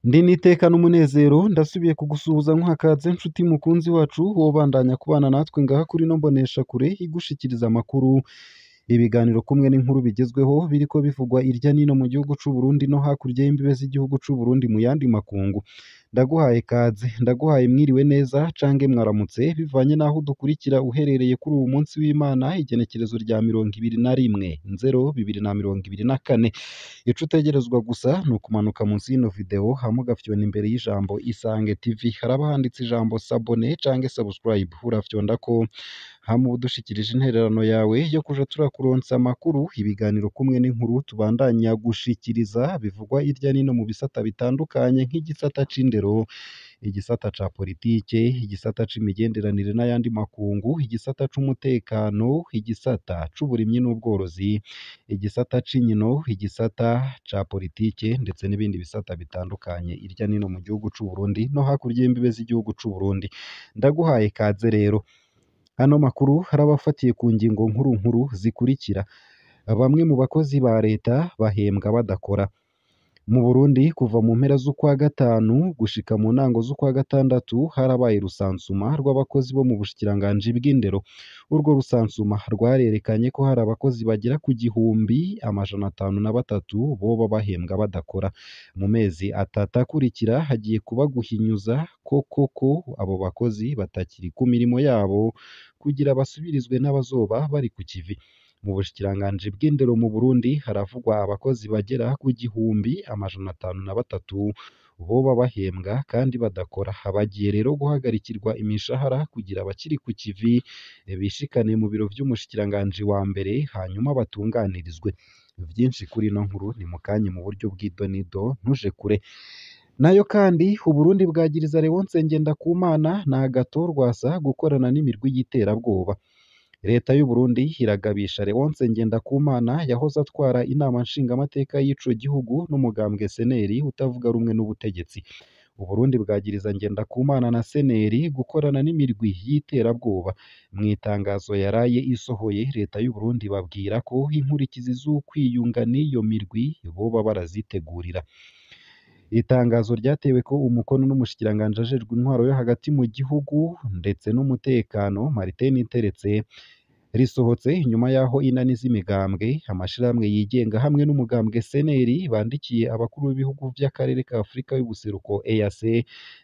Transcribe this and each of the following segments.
Ndi n'iteka n'umunezero ndasubiye kugusuhuza nkuhakaze nshuti mukunzi wacu wobandanya kubana natwe ngaha kuri ino mboneshakure igushikiriza amakuru, ibiganiro kumwe n'inkuru bigezweho biriko bivugwa irya nino mu gihugu c'u Burundi no hakurya y'imbibe z'igihugu c'u Burundi mu yandi makungu. Ndaguhaye kaze, ndaguhaye mwiriwe neza cange mwaramutse bivanye n'aho udukurikira uherereye kuri uwu munsi w'Imana igenekerezo rya 21/0/2024. Ico utegerezwa gusa ni ukumanuka munsi y'ino video hama ugafyona imbere y'ijambo Isange TV, haraba handitse ijambo s'abonner cange subscribe, urafyondako hama uba udushikirije intererano yawe yo kuja turakuronsa amakuru, ibiganiro kumwe n'inkuru tubandanya gushikiriza bivugwa irya nino mu bisata bitandukanye nk'igisata c'indero, igisata ca politike, igisata c'imigenderanire n'ayandi makungu, igisata c'umutekano, igisata c'uburimyi n'ubworozi, igisata c'inkino, igisata ca politike ndetse n'ibindi bisata bitandukanye irya nino mu gihugu c'u Burundi no hakurya y'imbibe z'igihugu c'u Burundi. Ndaguhaye kaze rero. Ano makuru haraba afatiye ku ngingo nkuru nkuru zikurikira: bamwe mu bakozi ba leta bahembwa badakora. Mu Burundi kuva mu mpera z'ukwa gatanu gushika mu ntango z'ukwa gatandatu harabaye rusansuma rw'abakozi bo mu bushikiranganji bw'indero. Urwo rusansuma rwarerekanye ko hari abakozi bagera ku 1503 boba bahembwa badakora. Mu mezi atatu akurikira hagiye kuba guhinyuza ko koko abo bakozi batakiri ku mirimo yabo kugira basubirizwe n'abazoba bari ku kivi. Mu bushikiranganji bw'indero mu Burundi haravugwa abakozi bagera ku 1503 boba bahembwa kandi badakora. Bagiye rero guhagarikirwa imishahara kugira abakiri ku kivi bishikane mu biro vy'umushikiranganji wa mbere hanyuma batunganirizwe. Vyinshi kuri ino nkuru ni mukanye mu buryo bw'idonido ntuje kure. Nayo kandi Uburundi bwagiriza Léonce Ngendakumana na Agathon Rwasa gukorana n'imirwi y'iterabwoba. Leta y'u Burundi iragabisha Léonce Ngendakumana yahoze atwara inama nshingamateka y'ico gihugu n'umugambwe CNL utavuga rumwe n'ubutegetsi. Uburundi bwagiriza Ngendakumana na CNL gukorana n'imirwi y'iterabwoba. Mw'itangazo yaraye isohoye, leta y'u Burundi ibabwira ko inkurikizi z'ukwiyunga n'iyo mirwi boba barazitegurira. Itangazo ryateweko umukono n'umushikiranganji ajejwe intwaro yo hagati mu gihugu ndetse n'umutekano Martin Niteretse, risohotse inyuma y'aho inani z'imigambwe, amashirahamwe yigenga hamwe n'umugambwe CNL bandikiye abakuru b'ibihugu vy'akarere ka Afrika y'ubuseruko EAC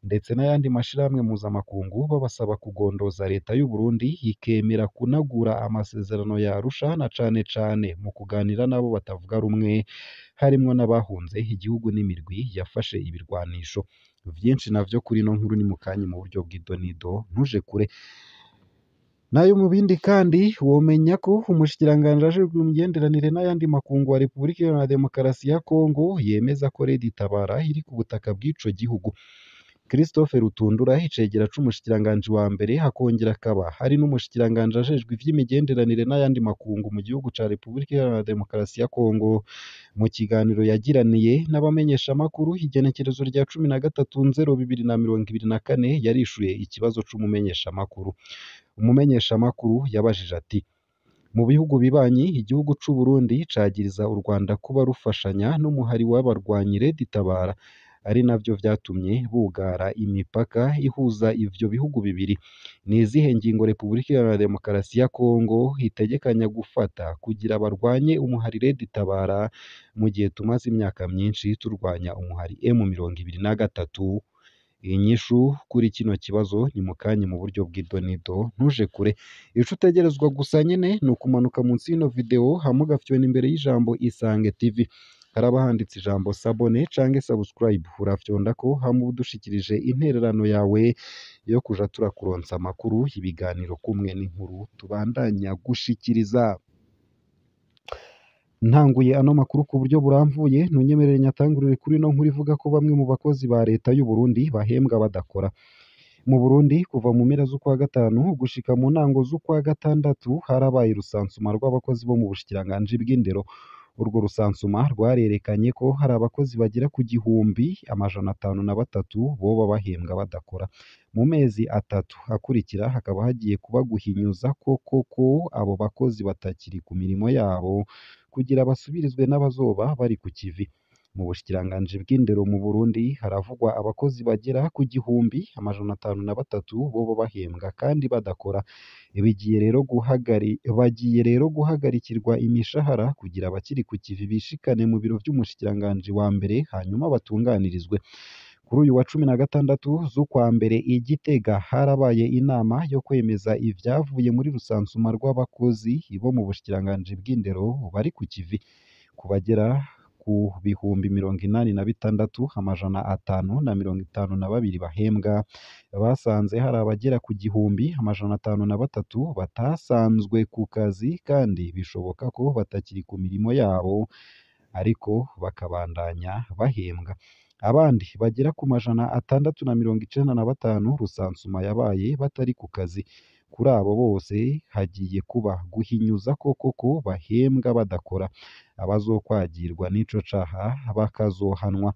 ndetse n'ayandi mashirahamwe mpuzamakungu babasaba kugondoza leta y'u Burundi ikemera kunagura amasezerano ya Arusha na cane cane mu kuganira n'abo batavuga rumwe harimwo n'abahunze igihugu n'imirwi yafashe ibirwanisho. Vyinshi navyo kuri ino nkuru ni mukanye mu buryo bw'idonido ntuje kure. Nayo mu bindi kandi womenya ko umushikiranganji ajejwe imigenderanire n'ayandi makungu wa Repubulika Iharanira Demokarasi ya Kongo yemeza ko Red Tabara iri ku butaka bw'ico gihugu. Christophe Rutundura icegera c'umushikiranganji wa mbere akongera akaba ari n'umushikiranganji ajejwe ivy'imigenderanire n'ayandi makungu mu gihugu ca Repubulika Iharanira Demokarasi ya Kongo, mu kiganiro yagiraniye n'abamenyeshamakuru igenekerezo rya 13/0/2024 yarishuye ikibazo c'umumenyeshamakuru. Umumenyeshamakuru yabajije ati: mu bihugu bibanyi igihugu c'u Burundi cagiriza u Rwanda kuba rufashanya n'umuhari w'abarwanyi Red Tabara, ari navyo vyatumye bugara imipaka ihuza ivyo bihugu bibiri. Ni izihe ngingo Repubulika Iharanira Demokarasi ya Kongo itegekanya gufata kugira barwanye umuhari Red Tabara mu gihe tumaze imyaka myinshi turwanya umuhari M23? Inyishu kuri kino kibazo ni mukanye mu buryo bw'idonido ntuje kure. Ico utegerezwa gusa nyene ni ukumanuka munsi y'ino video hama ugafyona imbere y'ijambo Isange TV, haraba handitse ijambo s'abonner cange subscribe, urafyondako hama uba udushikirije intererano yawe yo kuja turakuronsa amakuru, ibiganiro kumwe n'inkuru tubandanya gushikiriza. Ntanguye ano makuru ku buryo buramvuye, ntunyemerere nyatangurire kuri ino nkuru ivuga ko bamwe mu bakozi ba leta y'u Burundi bahembwa badakora. Mu Burundi kuva mu mpera z'ukwa gatanu gushika mu ntango z'ukwa gatandatu harabaye rusansuma rw'abakozi bo mu bushikiranganji bw'indero. Urwo rusansuma rwarerekanye ko hari abakozi bagera ku 1503 boba bahembwa badakora. Mu mezi atatu akurikira hakaba hagiye kuba guhinyuza ko koko abo bakozi batakiri ku mirimo yabo kugira basubirizwe n'abazoba bari ku kivi. Mu bushikiranganji bw'indero mu Burundi haravugwa abakozi bagera ku 1503 boba bahembwa kandi badakora. Bagiye rero guhagarikirwa imishahara kugira abakiri ku kivi bishikane mu biro vy'umushikiranganji wa mbere hanyuma batunganirizwe. Kuri uyu wa 16 z'ukwa mbere i Gitega harabaye inama yo kwemeza ivyavuye muri rusansuma rw'abakozi bo mu bushikiranganji bw'indero bari ku kivi, ku bagera ku 86,552 bahembwa, basanze hari abagera ku 1,503 batasanzwe ku kazi kandi bishoboka ko batakiri ku mirimo yabo ariko bakabandanya bahembwa. Abandi bagera ku 695 rusansuma yabaye batari ku kazi. Kuri abo bose hagiye kuba guhinyuza koko ko bahembwa badakora, abazokwagirwa n'ico caha bakazohanwa.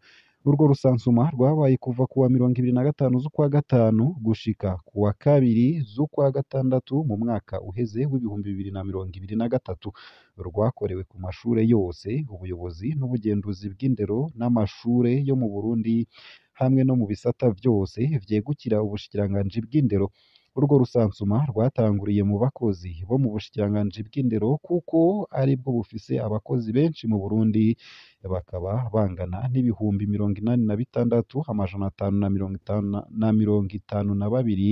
Urwo rusansuma rwabaye kuva kuwa 25 z'ukwa gatanu gushika kuwa 2 z'ukwa gatandatu mu mwaka uheze w'2023. Rwakorewe ku mashure yose, ubuyobozi n'ubugenduzi bw'indero n'amashure yo mu Burundi hamwe no mu bisata vyose vyegukira ubushikiranganji bw'indero. Urwo rusansuma rwatanguriye mu bakozi bo mu bushikiranganji bw'indero kuko aribwo bufise abakozi benshi mu Burundi, bakaba bangana n'86,552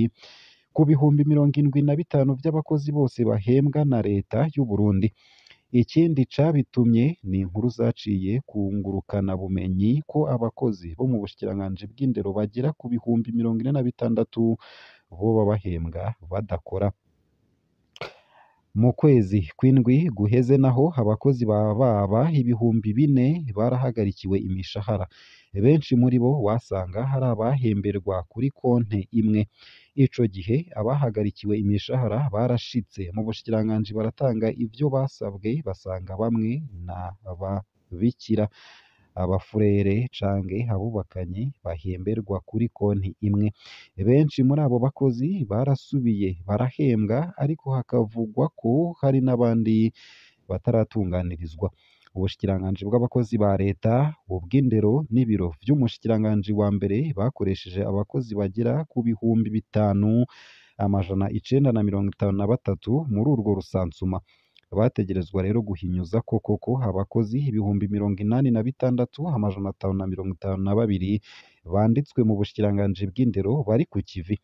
ku 75,000 vy'abakozi bose bahembwa na leta y'u Burundi. Ikindi cabitumye ni inkuru zaciye ku ngurukanabumenyi ko abakozi bo mu bushikiranganji bw'indero bagera ku 46,000 boba bahembwa badakora. Mu kwezi kw'indwi guheze naho abakozi baba 4,000 barahagarikiwe imishahara. Benshi muri bo wasanga hari abahemberwa kuri konte imwe. Ico gihe abahagarikiwe imishahara barashitse mu bushikiranganji baratanga ivyo basabwe, basanga bamwe n'ababikira, abafurere canke abubakanye bahemberwa kuri konti imwe. Benshi muri abo bakozi barasubiye barahembwa ariko hakavugwa ko hari n'abandi bataratunganirizwa. Ubushikiranganji bw'abakozi ba leta, ubw'indero n'ibiro vy'umushikiranganji wa mbere bakoresheje abakozi bagera ku 5,953 muri urwo rusansuma. Bategerezwa rero guhinyuza ko koko abakozi 86,552 banditswe mu bushikiranganji bw'indero bari ku kivi.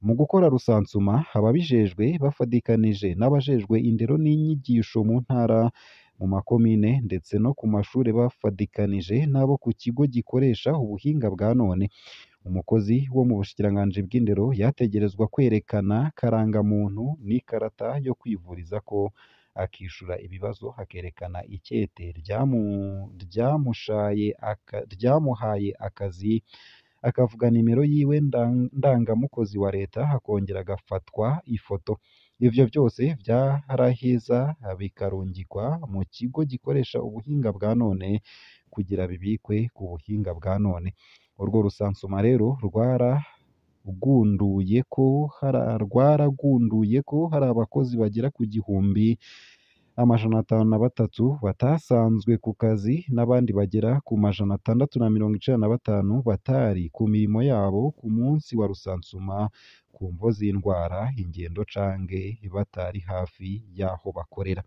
Mu gukora rusansuma, ababijejwe bafadikanije n'abajejwe indero n'inyigisho mu ntara, mu makomine ndetse no ku mashure bafadikanije n'abo ku kigo gikoresha ubuhinga bwa none. Umukozi wo mu bushikiranganji bw'indero yategerezwa kwerekana karangamuntu n'ikarata yo kwivurizako, akishura ibibazo, akerekana ikete ryamuhaye akazi, akavuga nimero yiwe ndangamukozi wa leta, akongera agafatwa ifoto. Ivyo vyose vyaraheza bikarungikwa mu kigo gikoresha ubuhinga bwa none kugira bibikwe ku buhinga bwa none. Urwo rusansuma rero rwaragunduye ko hari abakozi bagera ku 1,503 batasanzwe ku kazi n'abandi bagera ku 695 batari ku mirimo yabo ku munsi wa rusansuma ku mvo z'indwara, ingendo canke batari hafi y'aho bakorera.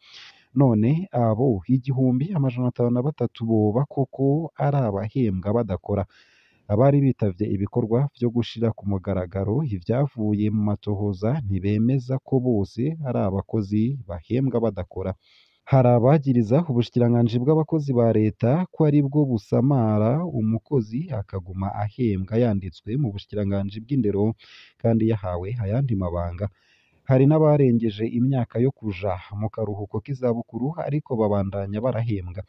None abo 1,503 boba koko ari abahembwa badakora? Abari bitavye ibikorwa vyo gushira ku mugaragaro ivyavuye mu matohoza ntibemeza ko bose ari abakozi bahembwa badakora. Hari abagiriza ubushikiranganji bw'abakozi ba leta ko aribwo busamara umukozi akaguma ahembwa yanditswe mu bushikiranganji bw'indero kandi yahawe ayandi mabanga. Hari n'abarengeje imyaka yo kuja mu karuhuko k'izabukuru ariko babandanya barahembwa.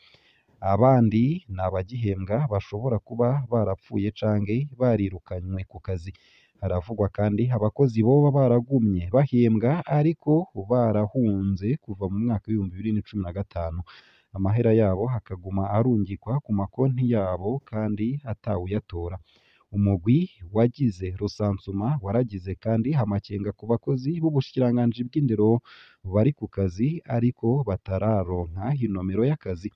Abandi ni abagihembwa bashobora kuba barapfuye canke barirukanywe ku kazi. Haravugwa kandi abakozi boba baragumye bahembwa ariko barahunze kuva mu mwaka w'2015, amahera yabo akaguma arungikwa ku makonti yabo kandi atawuyatora. Umugwi wagize rusansuma waragize kandi amakenga ku bakozi b'ubushikiranganji bw'indero bari ku kazi ariko batararonka inomero y'akazi.